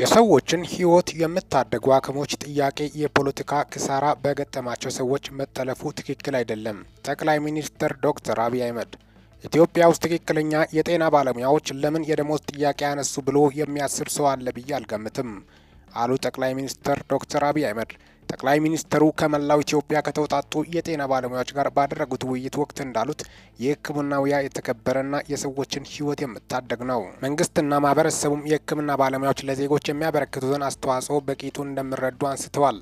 የሰዎችን ሕይወት የምታደጉ ሐኪሞች ጥያቄ የፖለቲካ ኪሳራ በገጠማቸው ሰዎች መጠለፉ ትክክል አይደለም። ጠቅላይ ሚኒስትር ዶክተር አብይ አህመድ ኢትዮጵያ ውስጥ ትክክለኛ የጤና ባለሙያዎች ለምን የደሞዝ ጥያቄ ያነሱ ብሎ የሚያስብ ሰው አለ ብዬ አልገምትም አሉ ጠቅላይ ሚኒስትር ዶክተር አብይ አህመድ። ጠቅላይ ሚኒስትሩ ከመላው ኢትዮጵያ ከተውጣጡ የጤና ባለሙያዎች ጋር ባደረጉት ውይይት ወቅት እንዳሉት የሕክምና ሙያ የተከበረና የሰዎችን ሕይወት የምታደግ ነው። መንግስትና ማህበረሰቡም የሕክምና ባለሙያዎች ለዜጎች የሚያበረክቱትን አስተዋጽኦ በቂጡ እንደሚረዱ አንስተዋል።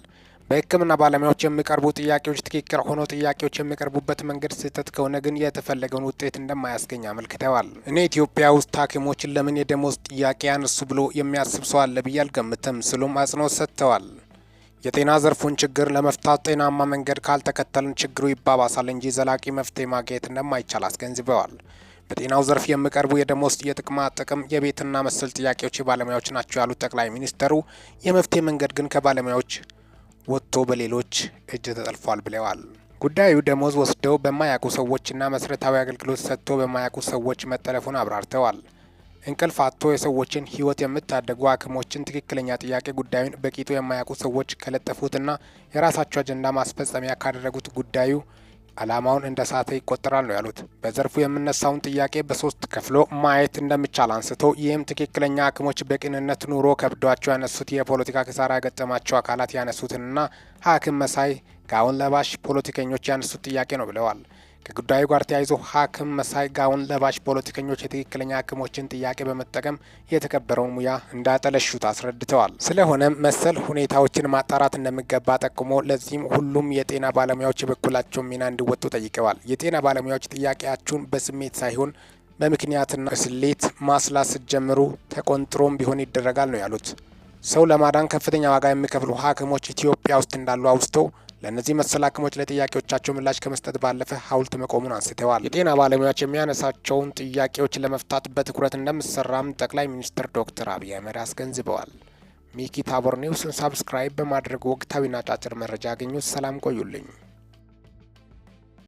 በሕክምና ባለሙያዎች የሚቀርቡ ጥያቄዎች ትክክል ሆኖ ጥያቄዎች የሚቀርቡበት መንገድ ስህተት ከሆነ ግን የተፈለገውን ውጤት እንደማያስገኝ አመልክተዋል። እኔ ኢትዮጵያ ውስጥ ሐኪሞችን ለምን የደሞዝ ጥያቄ ያነሱ ብሎ የሚያስብ ሰው አለ ብዬ አልገምትም ሲሉም አጽንኦት ሰጥተዋል። የጤና ዘርፉን ችግር ለመፍታት ጤናማ መንገድ ካልተከተልን ችግሩ ይባባሳል እንጂ ዘላቂ መፍትሄ ማግኘት እንደማይቻል አስገንዝበዋል። በጤናው ዘርፍ የሚቀርቡ የደሞዝ፣ የጥቅማ ጥቅም፣ የቤትና መሰል ጥያቄዎች የባለሙያዎች ናቸው ያሉት ጠቅላይ ሚኒስትሩ የመፍትሄ መንገድ ግን ከባለሙያዎች ወጥቶ በሌሎች እጅ ተጠልፏል ብለዋል። ጉዳዩ ደሞዝ ወስደው በማያውቁ ሰዎችና መሰረታዊ አገልግሎት ሰጥቶ በማያውቁ ሰዎች መጠለፉን አብራርተዋል። እንቅልፍ አጥቶ የሰዎችን ሕይወት የምታደጉ ሐኪሞችን ትክክለኛ ጥያቄ ጉዳዩን በቂጡ የማያውቁ ሰዎች ከለጠፉትና የራሳቸው አጀንዳ ማስፈጸሚያ ካደረጉት ጉዳዩ ዓላማውን እንደ ሳተ ይቆጠራል ነው ያሉት። በዘርፉ የምነሳውን ጥያቄ በሶስት ከፍሎ ማየት እንደሚቻል አንስቶ ይህም ትክክለኛ ሐኪሞች በቅንነት ኑሮ ከብዷቸው ያነሱት፣ የፖለቲካ ኪሳራ ያገጠማቸው አካላት ያነሱትንና ሐኪም መሳይ ጋውን ለባሽ ፖለቲከኞች ያነሱት ጥያቄ ነው ብለዋል። ከጉዳዩ ጋር ተያይዞ ሐኪም መሳይ ጋውን ለባሽ ፖለቲከኞች የትክክለኛ ሐኪሞችን ጥያቄ በመጠቀም የተከበረውን ሙያ እንዳጠለሹት አስረድተዋል። ስለሆነም መሰል ሁኔታዎችን ማጣራት እንደሚገባ ጠቁሞ ለዚህም ሁሉም የጤና ባለሙያዎች የበኩላቸውን ሚና እንዲወጡ ጠይቀዋል። የጤና ባለሙያዎች ጥያቄያችሁን በስሜት ሳይሆን በምክንያትና በስሌት ማስላት ስትጀምሩ ተቆንጥሮም ቢሆን ይደረጋል ነው ያሉት። ሰው ለማዳን ከፍተኛ ዋጋ የሚከፍሉ ሐኪሞች ኢትዮጵያ ውስጥ እንዳሉ አውስተው ለእነዚህ መሰል ሐኪሞች ለጥያቄዎቻቸው ምላሽ ከመስጠት ባለፈ ሐውልት መቆሙን አንስተዋል። የጤና ባለሙያዎች የሚያነሳቸውን ጥያቄዎች ለመፍታት በትኩረት እንደሚሰራም ጠቅላይ ሚኒስትር ዶክተር አብይ አህመድ አስገንዝበዋል። ሚኪ ታቦር ኒውስን subscribe በማድረግ ወቅታዊና አጫጭር መረጃ ያገኙት። ሰላም ቆዩልኝ።